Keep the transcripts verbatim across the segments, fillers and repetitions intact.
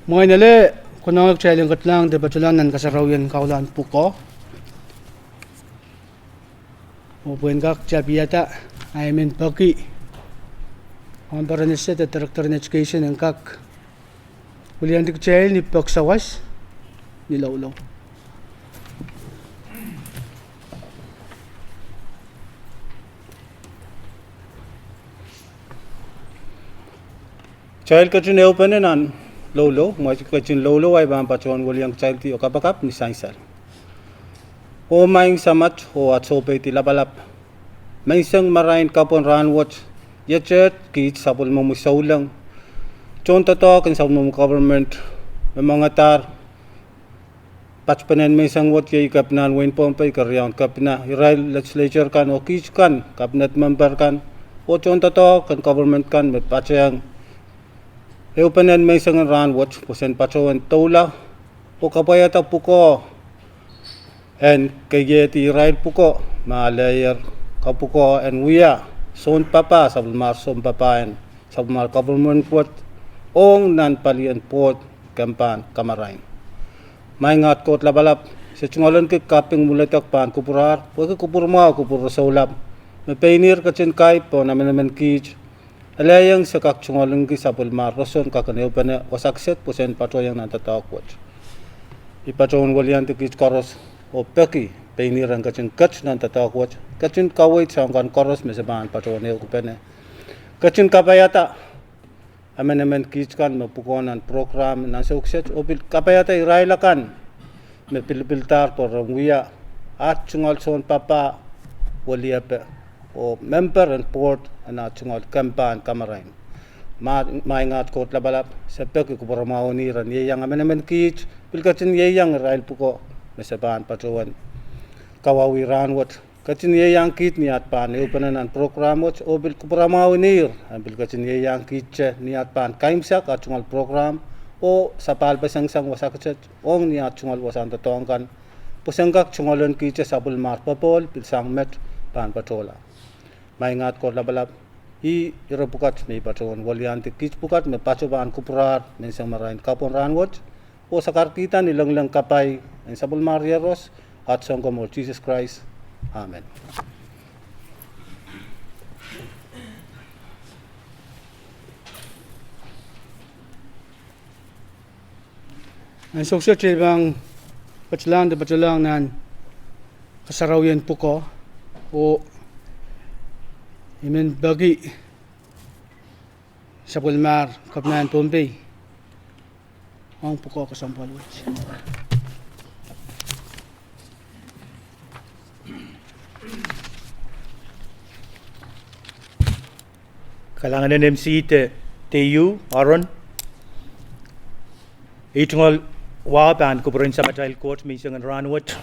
Mwein ele konehng kitail en ketilahng de patohlahng nan kasarawien kaulahn pwukoa. Oh pwehn kak tapiada, I men peki Wahnparon Ese de Director en Education en kak wiliandi kitail ni pek sawas ni loulou. Kitail ketin ehupene nan loulou, ma ketin loulou ahi pahn patohwan wilian kitaildi oh kapakap ni sansal. Oh Maing Samat oh at soupeidi lapalap, menseng marain kapw en rahnwet, iet iet kiht sapwellimomwi souleng, tohndoadoahk en sapwellimomwi government, me mwengadahr patpene en menseng wet, iei kepinahn wehin Pohnpei, keriaun kepina, irail legislature kan oh kiht kan, cabinet member kan, oh tohndoadoahk en government kan me patehng ehupene en menseng en rahnwet pwoson patohwan doula oh kapwaiada pwukoa en keiehdi irail pwukoa me alehier kapwukoa en wia sounpapah, sapwellimomwi sounpapah en sapwellimomwi government wet, ong nan palien board kemp pahn kamarain. Maing at Koht lapalap, se tungoalenki kaping mwuledek pahn kupwuramwahu, pwehki kupwuramwahu kupwur rosoulap, me pein ihr ketin kai pohn emenemen kiht, elehieng se kak tungoalenki sapwellimomwi roson kak en ehupene wasa kiset pwoson patohieng nan doadoahk wet. I patohwan wiliandi kiht koaros oh peki pein ihr en ketin ket nan doadoahk wet, ketin kaweid soahng kan koaros me se pahn patohwan ehukipene, ketin kapaiada emenemen kiht kan me pwukoa nan program nan ansou kiset, oh pil kapaiada irail akan me pilipildahr pwe ren wia at tungoal sounpapah weliepe oh member en board en at tungoal kemp pahn kamarain. Ma, Maing at Koht lapalap, se peki kupwuramwahu en ihr en ieiang emenemen kiht, pil ketin ieiang irail pwukoa me se pahn patohwan kawauwih rahnwet, ketin ieiang kiht ni at pahn ehupene nan program wet, oh pil kupwuramwahu en ihr en pil ketin ieiang kihte ni at pahn kaimwisekala tungoal program oh sapahl pesengseng wasa kiset, ong ni at tungoal wasahn doadoahk kan, pwoson kak tungoal en kihte sapwellimomwi popohl pil sang met pahn patohla. Maing at Koht lapalap, ih ire pwukat me I patohwan wiliandi kiht pwukat me patohwan kupwuramwahu menseng marain kapw en rahnwet, oh sakarkihda ni lengleng kapai en sapwellimomwi Iehros, at Sounkomour Sises Krais. Amen. Ansou kiset I pahn ketilahng de patohlahng nan kasarawien pwukoa, oh I men peki sapwellimomwi kepinahn Pohnpei ong pwukoa kesempwal wet. Kalahngan en M C de, de U, Aaron. Ei tungoal wahu pahn kupwuren Samatail Koht menseng en rahnwet.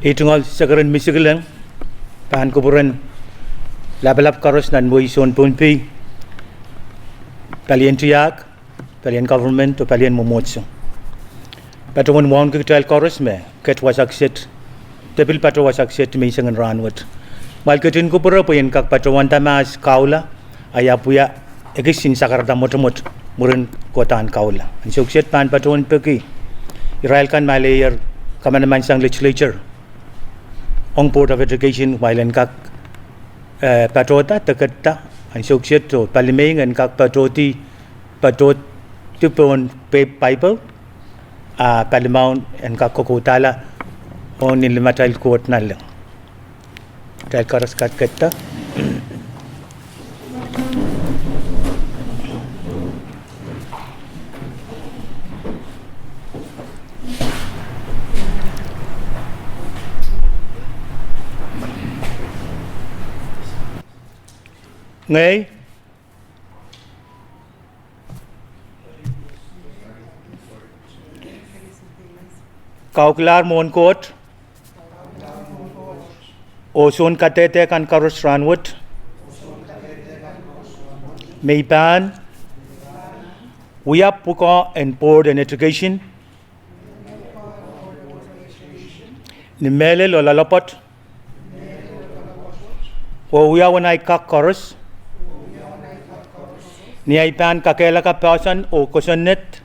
Ei tungoal sekeren misikilen pahn kupwuren lapalap koaros nan wehi Sohn Pohnpei, palien tiahk, palien government oh palien mwomwohdiso. Patohwan wauneki kitail koaros me ket wasa kiset, de pil patoh wasa kiset menseng en rahnwet. Kumwail ketin kupwure pwe I en kak patohwanda mahs kaula, a I ahpw wia ekis en sakarada mwotomwot mwurin kohdahn kaula. Ansou kiset pahn patohwan peki irail kan me alehier kamanamansang legislature ong Board of Education, kumwail en kak, eh, patohda de ketido ansou kiset oh palimeing en kak patohdi, patohdi pohn Bi-, Bible, a palimaun en kak kokoudahla ong ni limatail Koht nanleng. Kitail koaros kak ketido. Ngehi kaukilahr mwohn Koht oh soun kadehde kan koaros rahnwet, me I pahn wia pwukoa en Board en Education ni mehlel oh loalopwoat, oh wia uwen ahi kak koaros ni ahi pahn kakehlaka poahsoan oh kosonned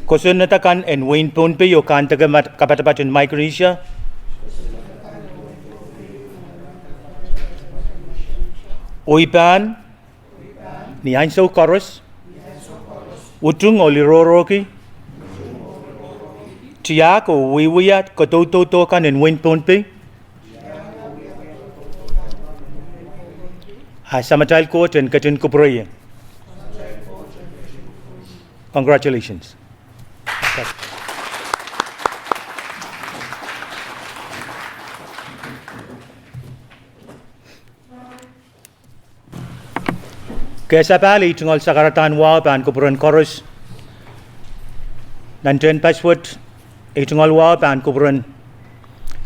Kosonned akan en wehin Pohnpei oh kandeke mat-, kapatapat en Micronesia. Oh I pahn, ni ansou koaros, utung oh lirohrohki tiahk oh wiewia kadaudodo kan en wehin Pohnpei. A Samatail Koht en ketin kupwurei. Congratulations. Kesapahl, ei tungoal sakaradahn wahu pahn kupwuren koaros. Nan tehnpas wet, ei tungoal wahu pahn kupwuren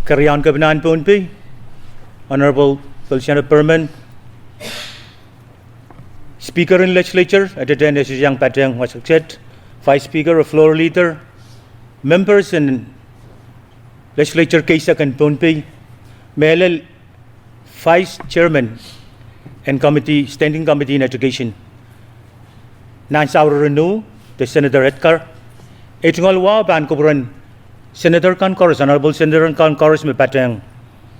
Keriaun Kepinahn Pohnpei, Honorable Feliciano Perman, Speaker en Legislature, Editeh Nesosiang Patehng Wesakset, Vice Speaker oh Floor Leader, members en Legislature keisek en Pohnpei, mehlel Vice Chairman en Committee, Standing Committee en Education, nan saureren uh, de Senator Edgar. Ei tungoal wahu pahn kupwuren Senator kan koaros, Honorable Senator kan koaros me patehng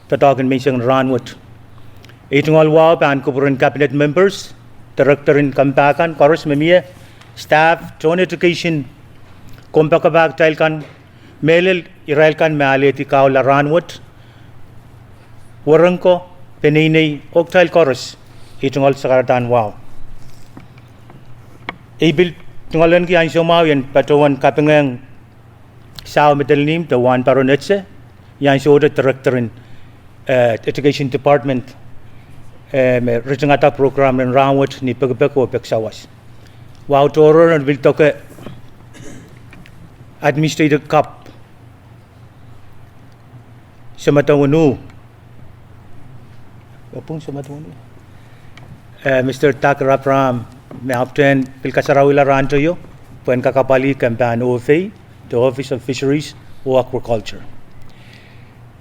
doadoahk en menseng rahn wet. Ei tungoal wahu pahn kupwuren Cabinet members, Director en kompoakan koaros me mie, staff, tohn education, kompoakepah kitail kan, mehlel irail kan me alehdi kahula rahn wet, werenko, peneinei, oh kitail koaros, ei tungoal sakaradahn wahu. I pil tungoalenki ansou mwahu en patohwan kapingehng Saw Medelinihmw de Wahnparon Etse, I ansou wet Director en, eh, Education Department, eh, me ritingada program en rahn wet ni pekipek oh pek sawas. Wahu tohrohr en pil doke Administrator Kap, Semadawenuh, eh, Mister Tucker Abraham, me ahpwtehn pil kasarawihla rahnteio pwehn kak apwalih kempahn ofei de Office of Fisheries oh Aquaculture.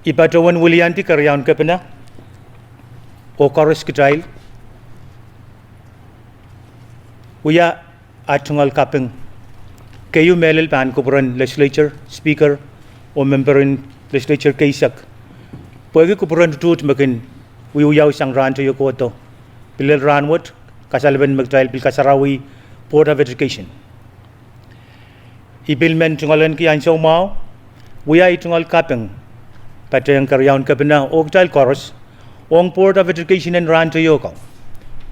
I patohwan wiliandi Keriaun Kepina oh koaros kitail wia at tungoal kaping. Keieu mehlel pahn kupwuren Legislature, Speaker, oh member en Legislature keisek, pwehki kupwuren utuht me kin wiewiawi sang rahnteio kohdo, pil lel rahn wet, kasalepen me kitail pil kasarawih Board of Education. I pil men tungoalenki ansou mwahu, wia ei tungoal kaping patehng Keriaun Kepina oh kitail koaros ong Board of Education en rahnteio ko,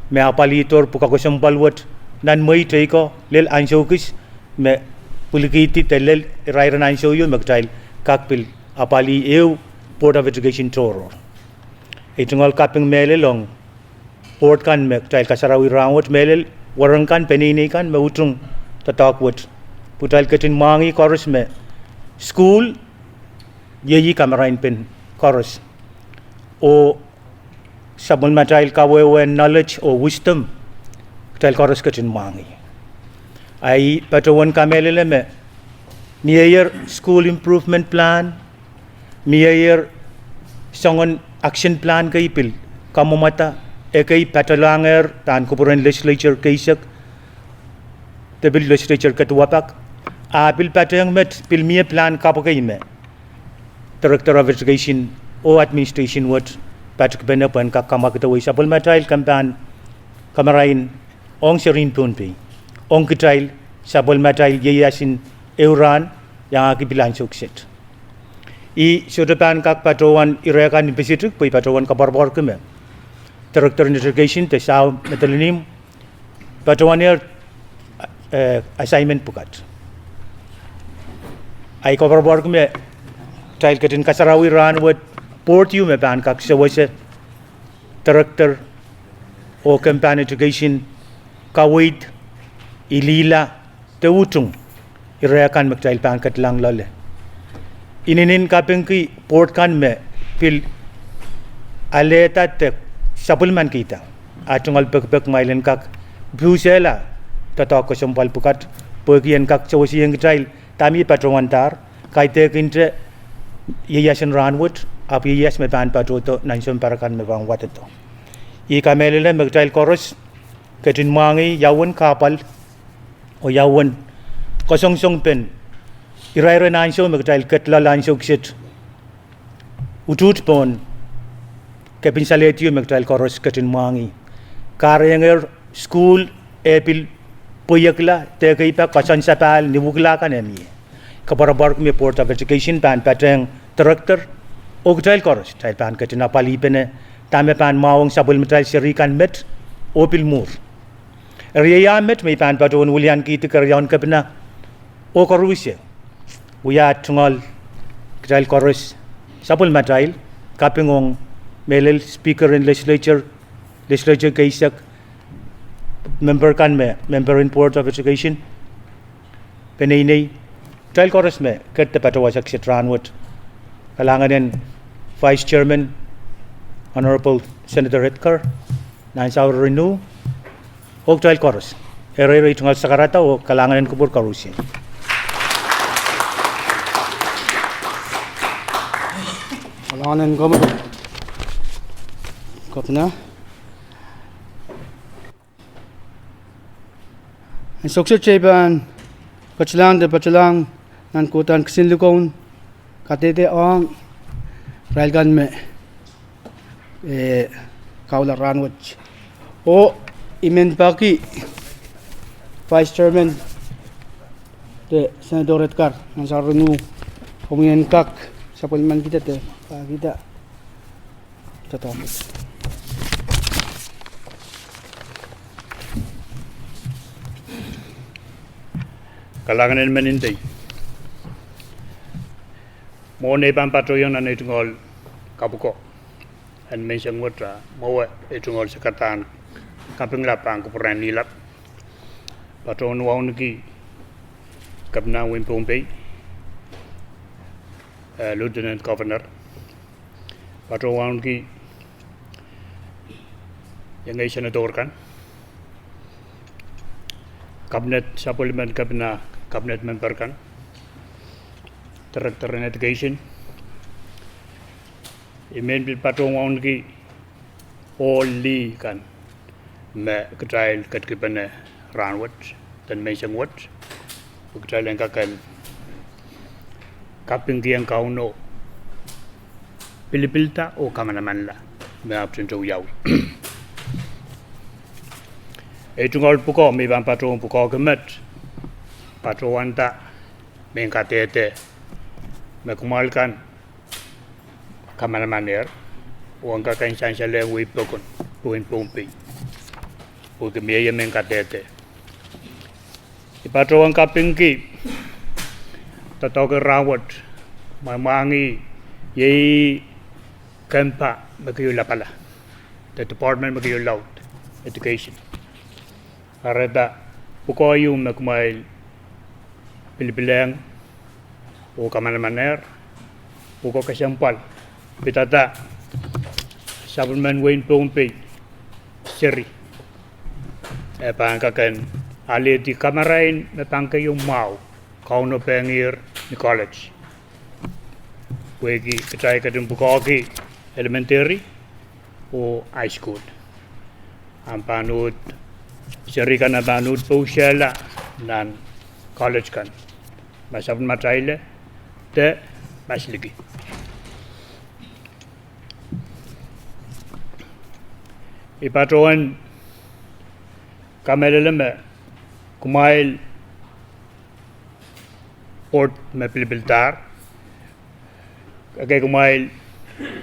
me apwalihdohr pwukoa kesempwal wet nan mwehi teiko lel ansou kis, me pwilikihdi de lel irairen ansou ieu me kitail kak pil apwalih ehu Board of Education tohrohr. Ei tungoal kaping mehlel ong board kan me kitail kasarawi rahn wet, mehlel wereng kan, peneinei kan me utung doadoahk wet, pwe kitail ketin mwahngih koaros me sukuhl iei kamarainpen koaros, oh sapwellimatail kawehwe, knowledge oh wisdom, kitail koaros ketin mwahngih. Ahi patohwan kamehlele me mieier school improvement plan, mieier soangen action plan kei pil kamwomwada, ekei patohlahngehr pahn kupwuren Legislature keisek de pil Legislature keduwapak, a pil patehng met pil mie plan kapw kei me Director of Education oh administration wet patikipene pwehn kak kamwakidewei sapwellimatail kempahn kamarain ong serien Pohnpei, ong kitail sapwellimatail ieias en ehu rahn, iangahki pil ansou kiset. I sohte pahn kak patohwan ire kan ni pisitik pwe I patohwan koapworopworki me Director en Education de Saw Medelinihmw patohwanehr, eh, assignment pwukat. Ahi koapworopworki me kitail ketin kasarawi rahn wet, board ieu me pahn kak sewese Director oh kempahn Education, kaweid, ilila, de utung ire kan me kitail pahn ketilahng loale. I inenen kapingki board kan me pil alehda de sapwellimanikihda at tungoal pekipek kumwail en kak pwusehla doadoahk kesempwal pwukat, pwehki en kak seweseiong kitail dahme I patohwandahr, kaidehkinte ieias en rahn wet, ahpw ieias me pahn patohdo nan sounpar akan me pahn wadedo. I kamehlele me kitail koaros ketin mwahngih ia uwen kahpwal oh ia uwen kasongosong pen irair en ansou me kitail ket loal ansou kiset, utuht pohn kepin salehdio me kitail koaros ketin mwahngih. Kahrehiong ehr sukuhl eh pil pweiekla, dehkei pak, koasoandi sapahl, ni wekila kan eh mie. Koapworopworki me Board of Education pahn patehng director, oh kitail koaros kitail pahn ketin apwalihpene dahme pahn mwahuwong sapwellimatail seri kan met oh pil mwuhr. Eri iei ah met me I pahn patohwan wiliankihdi keriaun kepina oh koaros, wia tungoal kitail koaros, sapwellimatail, kaping ong mehlel Speaker en Legislature, Legislature keisek, member kan me member en Board of Education, peneinei, kitail koaros me ket de patohwasek kiset rahnwet. Kalahngan en Vice Chairman, Honorable Senator Etker, nan Southern Renew, oh kitail koaros. Erein I tungoal sakarada oh kalahngan en kupwur koarosie. Kalahngan en kupwur, Kepina. Ansou kiset I pahn ketilahng de patohlahng nan kohdahn kisin likoun kadehde ong irail kan me, eh, kahula rahnwet. Oh I men peki Vice Chairman de Senator Etker nan Southern Renew, komwi en kak sapwellimanikihda de pahkihda. Kalahngan en menindei. Mwohn ei pahn patohieng nan ei tungoal kapw ko en menseng wet, ah mwowe ei tungoal sakadahn kapingla pahn kupwuren Nihilap, patohwan wauneki Kepina wehin Pohnpei, eh, Lieutenant Governor, patohwan wauneki iengei senator kan, cabinet, sapwellimen kepina, cabinet member kan, director en education. I men pil patohwan wauneki ohl lih kan me kitail ketikipene rahnwet, den menseng wet, pwe kitail en kak en kapingkihong Kauno pilipilda oh kamanamanla me ahpwtehn wiawi. Ei tungoal pwukoa me I pahn patohwan pwukoahki met, patohwanda mehn kadehde me kumwail kan kamanamanahr oh en kak en sansalehng wehi pokon, wehin Pohnpei, pwehki mie mehn kadehde. I patohwan kapingki doadoahk en rahnwet, mwahngih iei kempa me keieu lapala, de department me keieu laud, education. Kahrehda pwukoa ieu me kumwail pilipilehng oh kamanamanahr, pwukoa kesempwal, pidada sapwellimen wehin Pohnpei seri, e pahn kak en alehdi kamarain me pahn keieu mwahu, kaunopehngehr ni college, pwehki kitail ketin pwukoahki elementary oh high school. Ahpw pahn uhd, seri kan ahpw pahn uhd pousehla nan college kan, ma sapwellimatail de ma siliki. I patohwan kamehlele me kumwail board me pilipildahr, ekei kumwail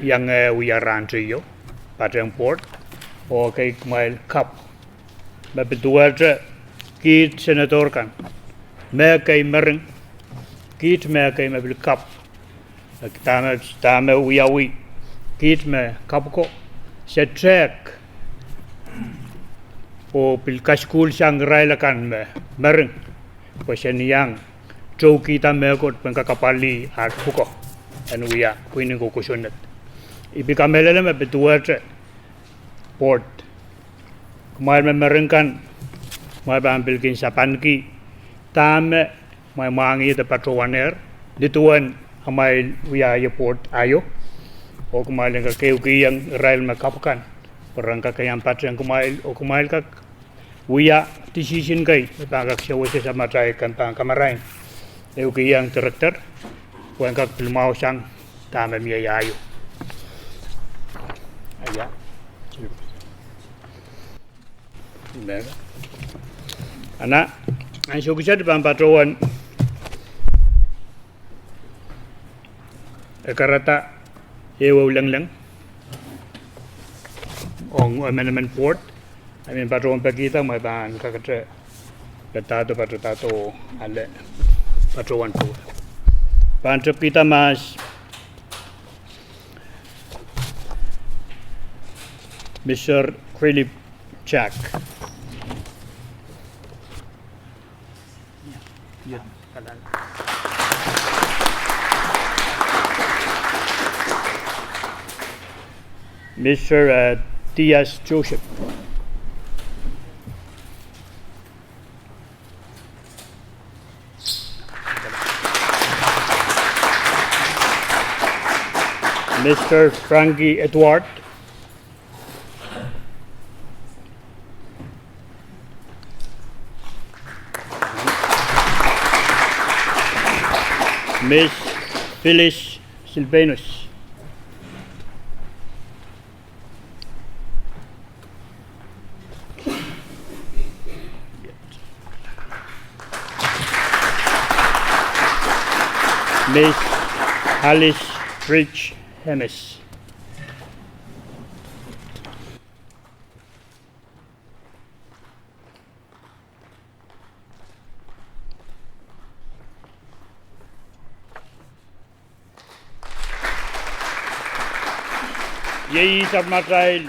iang wia rahn teio, patehng board, oh ekei kumwail kapw, me pil duwehte kiht senator kan me kei mering, kiht me kei me pil kapw, dahme, dahme wiawi, kiht me kapw ko, se tehk oh pil kasukuhlsang irail akan me mering, pwe sen iang tohkihda mehkot pwe en kak apwalih ahr pwukoa en wia pwihn en kosonned. I pil kamehlele me pil duwehte board, kumwail me mering kan, kumwail pahn pil kin sapanki dahme kumwail mwahngih de patohwanehr ni duwen amwail wia aio board aio, oh kumwail en kak ehukiong irail me kapw kan pwe ren kak iang patehng kumwail oh kumwail kak wia decision kei me pahn kak sewese samatail kan pahn kamarain. Ehu kiheng director, pwehn kak pil mwahusang dahme mie ia ieu. Ia. Amen. Ana, ansou kiset pahn patohwan ekerada ehuehu lengleng ong emenemen board. I men patohwan pekihda ma pahn kakete padahdo, padahdo ale patohwan board. Pahn tepkihda mahs Mister Crilly Jack. Mister, uh, Diaz Joseph. Mister Frankie Edward. Miss Phyllis Silvanus. Miss Alice Rich Hemis. Iei samatail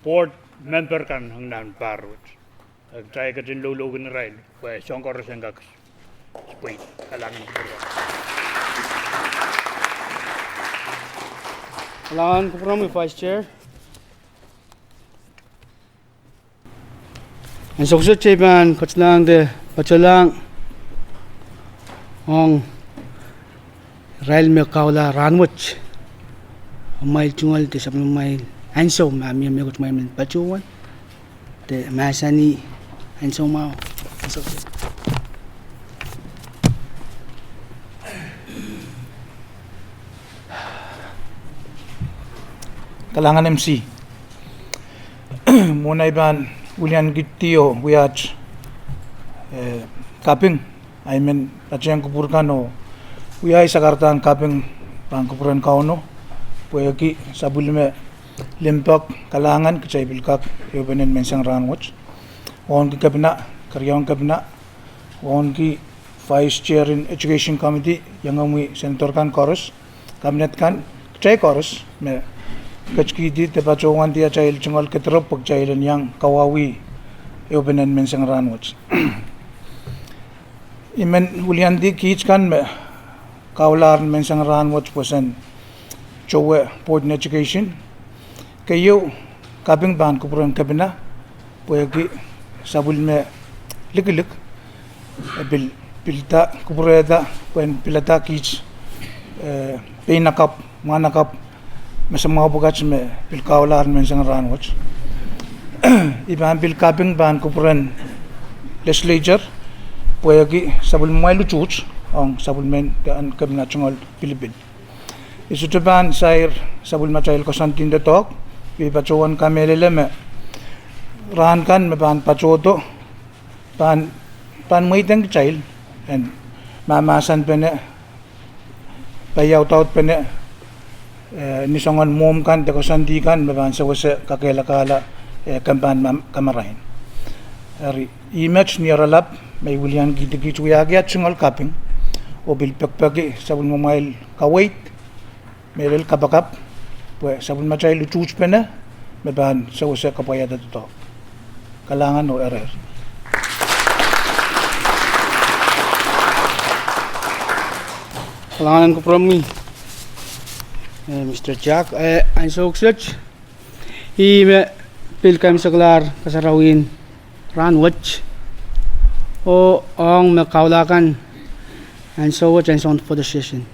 board member kan ong nan pahr wet. Kitail ketin loulouki irail pwe soang koaros en kak spwe. Kalahngan. Kalahngan kupwuromwi Vice Chair. Ansou kiset kitail pahn ketilahng de patohlahng ong irail me kaula rahnwet. Amwail tungoal de sapwellimamwail ansou ma mie mehkot amwail men patohwan de mahsanih ansou mwahu. Kalahngan M C. Mwohn ei pahn wiliankihdi oh wiahda, eh, kaping, I men patehng kupwur kan oh wia ei sakaradahn kaping pahn kupwuren Kauno, pwehki sapwellime limpoak kalahngan kitail pil kak ehupenen menseng rahnwet. Wauneki kepina, keriaun kepina, wauneki Vice Chair en Education Committee, iangahki Senator kan koaros, Cabinet kan, kitail koaros me ketikihdi de patohwandi atail tungoal kedirepw pwe kitail en iang kawauwih ehupenen menseng rahnwet. I men wiliandi kiht kan me kaulahr menseng rahnwet pwoson towe Board en Education. Keieu, kaping pahn kupwuren kepina, pwehki sapwellime likilik e pil, pilada, kupwurehda pwehn pilada kiht, eh, peinakapw, mwahnakapw me samwahu pwukat me pil kaulahr menseng rahnwet. I pahn pil kaping pahn kupwuren Legislature, pwehki sapwellimamwail utuht ong sapwellimen de en kepina tungoal pilipil. I sohte pahn sair sapwellimatail koasoandi en doadoahk, I pil patohwan kamehlele me rahn kan me pahn patohdo pahn, pahn mweidehng kitail en mahmahsanpene, paiaudaudpene, eh, ni soangen mwohmw kan de koasoandi kan me pahn sewese kakehlakahla, eh, kempen kamarain. Eri, ih met ni oaralap me I wiliankihdi kiht wiahki at tungoal kaping oh pil pekipeki sapwellimamwail kaweid, mehlel kapakap, pwe sapwellimatail utuhtpene me pahn sewese kapwaiada doadoahk. Kalahngan oh erehr. Kalahngan en kupwuromwi, eh, Mister Jack, eh, ansou kiset, ih me pil kaimwiseklahr kasarawien rahnwet oh ong me kaula kan ansou wet, ansou photo session.